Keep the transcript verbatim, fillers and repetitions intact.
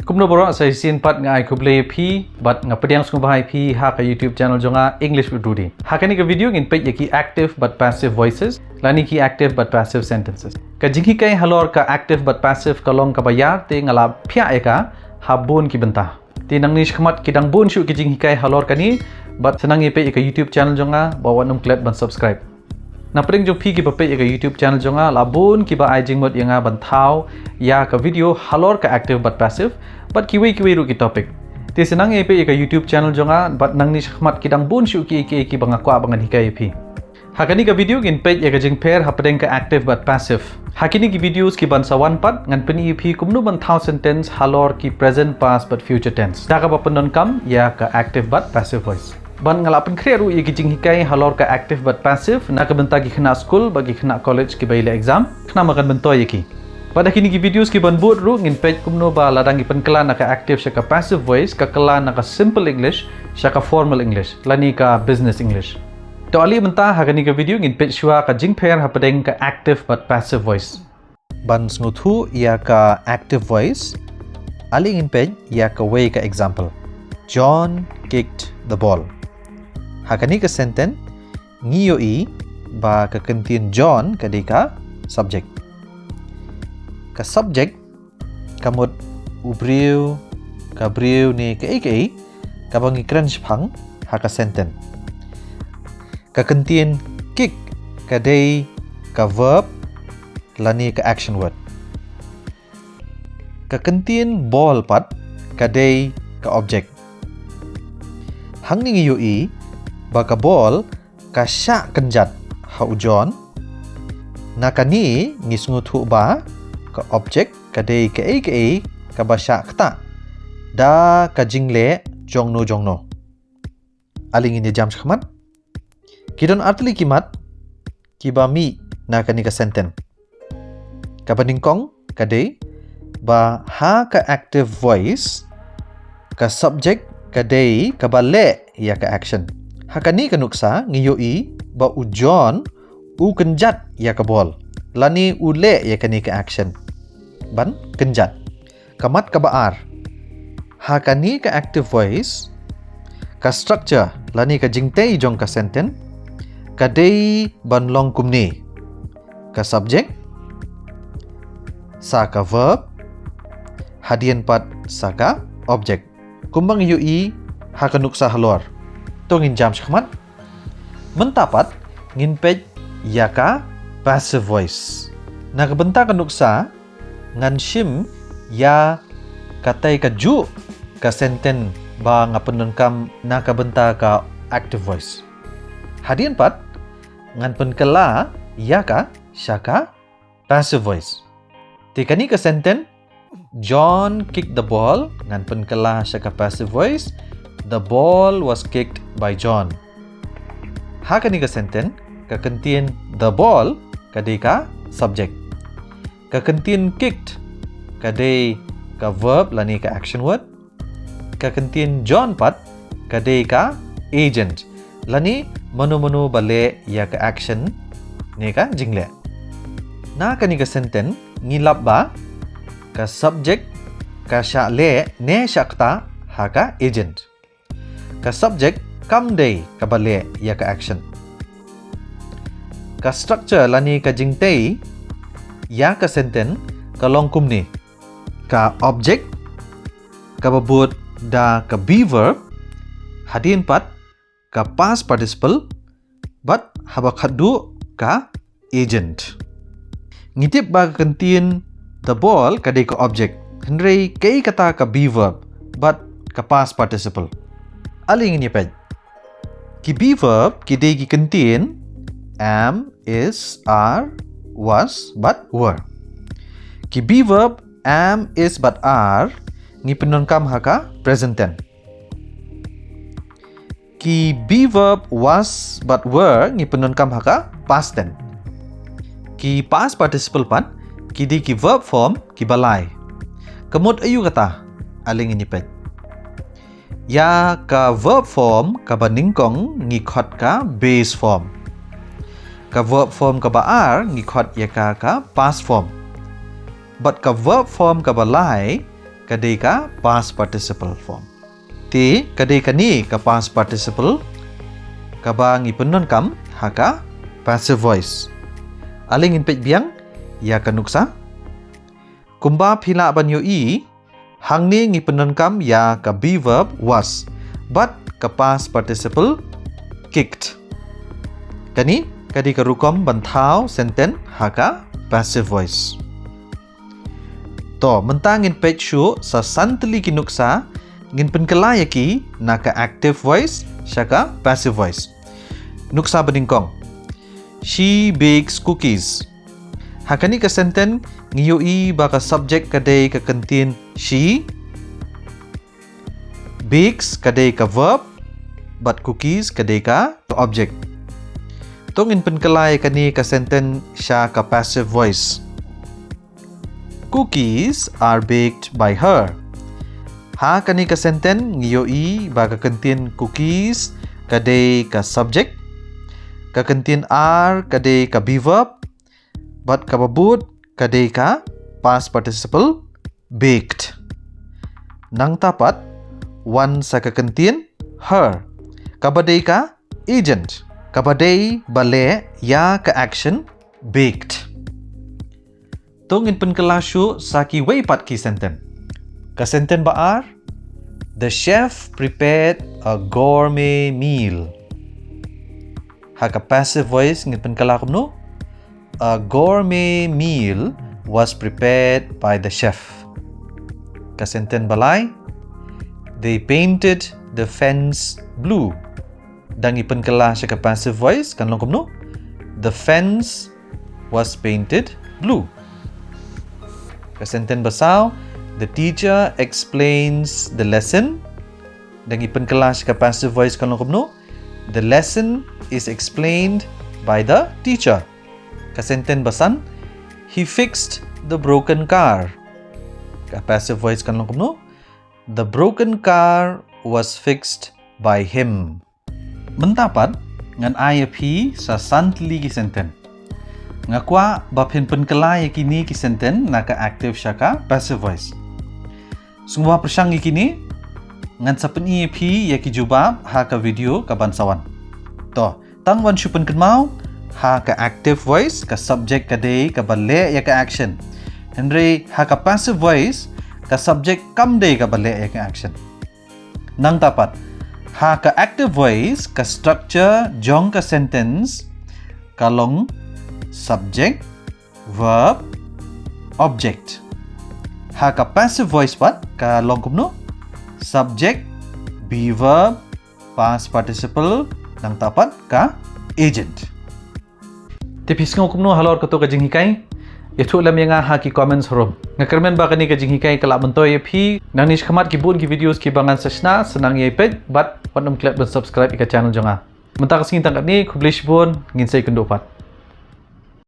Kumno baroh, sa shisien pat nga ai khublei ïa phi bad nga pdiang sngewbha ïa phi ha ka YouTube channel jong nga, English with Rudy. Ha kane ka video ngin peit ïa ki active bad passive voices lane ki active bad passive sentences. Ka jinghikai halor ka active bad passive ka long kaba ïar, te nga la phiah ïa ka ha bun ki bynta. Te nangne shakhmat ki dang bun shuh ki jinghikai halor kane, bad sa nang ïa peit ïa ka YouTube channel jong nga, bad wat nym klet ban subscribe. Na pdeng jong phi kiba peit ïa ka YouTube channel jong nga, la bun kiba ai jingmut ïa nga ban thaw ïa ka video halor ka active bad passive bad kiwei kiwei ruh ki topic. Te sa nang ïa peit ïa ka YouTube channel jong nga, bad nangne shakhmat ki dang bun shuh ki, ki, kiba nga kwah ba ngan hikai ïa phi. Ha kane ka video ngin peit ïa ka jingpher hapdeng ka active bad passive. Ha kine ki videos kiban sa wan pat, ngan pyni ïa phi kumno ban thaw sentence halor ki present, past bad future tense, da kaba pyndonkam ïa ka active bad passive voice. Bad nga la pynkhreh ruh ïa ki jinghikai halor ka active bad passive na ka bynta ki khynnah skul bad ki khynnah college kiba ïaleh exam, khnang ba kan myntoi ïa ki. Bad ha kine ki videos kiban bud ruh ngin peit kumno ba lada ngi pynkylla na ka active sha ka passive voice, ka kylla na ka simple English sha ka formal English lane ka business English. To ale mynta ha kane ka video ngin peit shuwa ka jingpher hapdeng ka active bad passive voice. Ban sngewthuh ïa ka active voice, ale ngin peit ïa kawei ka example. John kicked the ball. Ha kane ka sentence ngi ïohi ba ka kyntien John ka dei ka subject. Ka subject ka mut u briew, ka briew ne kaei kaei kaba ngi kren shaphang ha ka sentence. Ka kyntien kick ka dei ka verb lane ka action word. Ka kyntien ball pat ka dei ka object. Hangne ngi ïohi ba ka ball ka shah kynjat ha u John. Na kane ngi sngewthuh ba ka object ka dei kaei kaei kaba shah ktah da ka jingleh jongno jongno. Ale ngin ïa jam shakhmat. Ki don artylli ki mat kiba mih na kane ka sentence. Kaba nyngkong ka dei ba ha ka active voice ka subject ka dei kaba leh ïa ka action. Ha kane ka nuksa ngi ïohi ba u John u kynjat ïa ka ball lane u leh ïa kane ka action ban kynjat. Ka mat kaba ar, ha kane ka active voice ka structure lane ka jingtei jong ka sentence ka dei ban long kumne: ka subject, sa ka verb, hadien pat sa ka object, kumba ngi ïohi ha ka nuksa halor. To ngin jam shakhmat. Mynta pat ngin peit ïa ka passive voice. Na ka bynta ka nuksa ngan shim ïa katei kajuh ka sentence ba nga pyndonkam na ka bynta ka active voice. Hadien pat ngan pynkylla ïa ka sha ka passive voice. Te kane ka sentence, John kicked the ball, ngan pynkylla sha ka passive voice, the ball was kicked by John. Ha kane ka sentence, ka kyntien the ball ka dei ka subject. Ka kyntien kicked ka dei ka verb lane ka action word. Ka kyntien John pat ka dei ka agent lane mano mano ba leh ïa ka action ne ka jingleh. Na kane ka sentence ngi lap ba ka subject ka shah leh ne shah ktah ha ka agent. Ka subject kam dei kaba leh ïa ka action. Ka structure lane ka jingtei ïa ka sentence ka long kumne: ka object kaba bud da ka be verb, hadien pat ka past participle, bad haba khatduh ka agent. Ngi tip ba ka kyntien the ball ka dei ka object, hynrei kaei kata ka be verb bad ka past participle? Ale ngin ïa peit. Ki be verb ki dei ki kyntien am, is, are, was bad were. Ki be verb am, is bad are ngi pyndonkam ha ka present tense. Ki be verb was bad were ngi pyndonkam ha ka past tense. Ki past participle pat ki dei ki verb form kiba lai. Ka mut aïu kata? Ale ngin ïa peit. Ïa ka verb form kaba nyngkong ngi khot ka base form. Ka verb form kaba ar ngi khot ïa ka ka past form. Bad ka verb form kaba lai ka dei ka past participle form. Te ka dei kane ka past participle kaba ngi pyndonkam ha ka passive voice. Ale ngin peit biang ïa ka nuksa. Kumba phi lah ban ïohi, hangne ngi pyndonkam ïa ka be verb was bad ka past participle kicked. Kane ka dei ka rukom ban thaw sentence ha ka passive voice. To, mynta ngin peit shuh sa san tylli ki nuksa, ngin pynkylla ïa ki na ka active voice sha ka passive voice. Nuksa banyngkong. She bakes cookies. Ha kane ka sentence ngi ïohi ba ka subject ka dei ka kyntien she, bakes ka dei ka verb, bad cookies ka dei ka object. To ngin pynkylla ïa kane ka sentence sha ka passive voice. Cookies are baked by her. Ha kane ka sentence ngi ïohi ba ka kyntien cookies ka dei ka subject, ka kyntien are ka dei ka be verb, bad kaba bud ka dei ka past participle baked. Nangta pat wan sa ka kyntien her kaba dei ka agent, kaba dei ba leh ïa ka action baked. To ngin pynkylla shuh sa kiwei pat ki sentence. Ka sentence ba ar, the chef prepared a gourmet meal. Ha ka passive voice ngin pynkylla kumno? A gourmet meal was prepared by the chef. Ka sentence ba lai, they painted the fence blue. Da ngi pynkylla sha ka passive voice kan long kumno? The fence was painted blue. Ka sentence ba saw, the teacher explains the lesson. Da ngi pynkylla sha ka passive voice kan long kumno? The lesson is explained by the teacher. Ka sentence ba san, he fixed the broken car. Ka passive voice kan long kumno? The broken car was fixed by him. Mynta pat ngan ai ïa phi sa san tylli ki sentence. Nga kwah ba phin pynkylla ïa kine ki sentence na ka active sha ka passive voice. Sngewbha pyrshang ïa kine, ngan sa pyni ïa phi ïa ki jubab ha ka video kaban sa wan. To, tang ban shu pynkynmaw, ha ka active voice ka subject ka dei kaba leh ïa ka action. Hynrei ha ka passive voice ka subject kam dei kaba leh ïa ka action. Nangta pat, ha ka active voice ka structure jong ka sentence ka long subject, verb, object. Ha ka passive voice pat ka long kumno? Subject, be verb, past participle, nangta pat ka agent. Te phi sngew kumno halor kato ka jinghikai? Ïathuh lem ïa nga ha ki comments harum. Nga kyrmen ba kane ka jinghikai ka lah myntoi ïa phi. Nangne shakhmat ki bun ki videos kiba ngan sa shna, sa nang ïai peit bad wat nym klet ban subscribe ïa ka channel jong nga. Mynta ka sngi tang katne, khublei shibun, ngin sa ïakynduh pat.